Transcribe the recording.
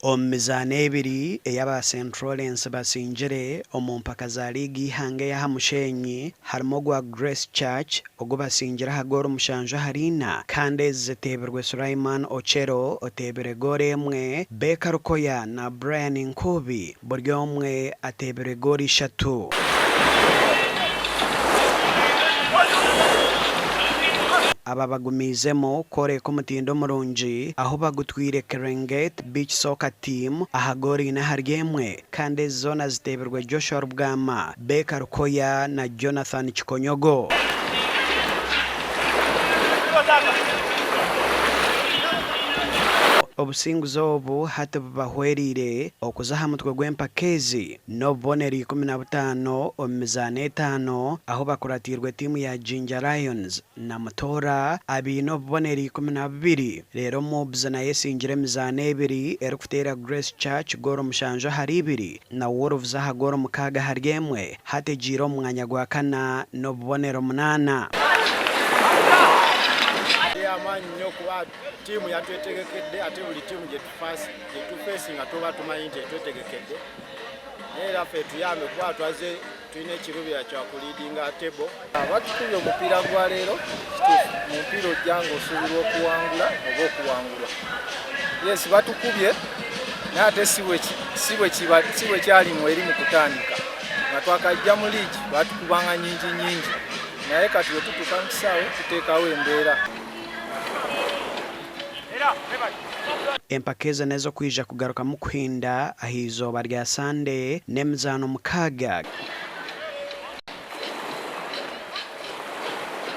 Omu mizaano ebiri ei aba Centralens basingire omu mpaka za liigi y'eihanga ey'aha mushenyi harimu ogwa Grace Church ogu basingire aha goolo mushanju ahari ina kandi ezi ziteebirwe Sulaiman Okello oteebire goolo emwe, Baker Rukoya na Brian Nkuubi buri omwe ateebire goolo ishatu. Aba bagumiizemu kworeka omutindo murungi ahu bagutwire Keringet Beach Soccer Team aha goolo ina ahari emwe kandi ezi zoona ziteebirwe Joshua Rubwama, Baker Rukoya na Jonathan Kikonyogo. Obusinguzi obu hati bubahwereire okuza aha mutwe gw'empaka ezi n'obubonero 15 omu mizaano etaano ahu bakuratiirwe tiimu ya Jinja Lions na Mutoora abaine obubonero 12. Reero Mubs nayo esingire emizaano ebiri erikuteera Grace Church goolo mushanju ahari ibiri na Wolves aha goolo mukaaga ahari emwe hati egiire omu mwanya gwa kana n'obubonero munaana. Amaanyi nnyo kuba ttiimu yatwetegekedde ate buli ttiimu gye tufeesinga tuba tumanyi nti etwetegekedde naye era ffe etuyambe kuba twazze tulina ekiruubirira kya kuliidinga table. Batukubye omupiira gwa leero kituufu mu mupiira ojja ng'osuubirwa okuwangula oba okuwangulwa. Yes batukubye naye ate si bwe kyali mu eri mu kutandika nga twakajja mu liigi baatukubanga nyingi nyingi naye kati bwe tutuuka mu kisaawe tuteekawo embeera. Empaka ezi n'ez'okwija kugarukamu kuhinda aha izooba rya Sande n'emizaano mukaaga.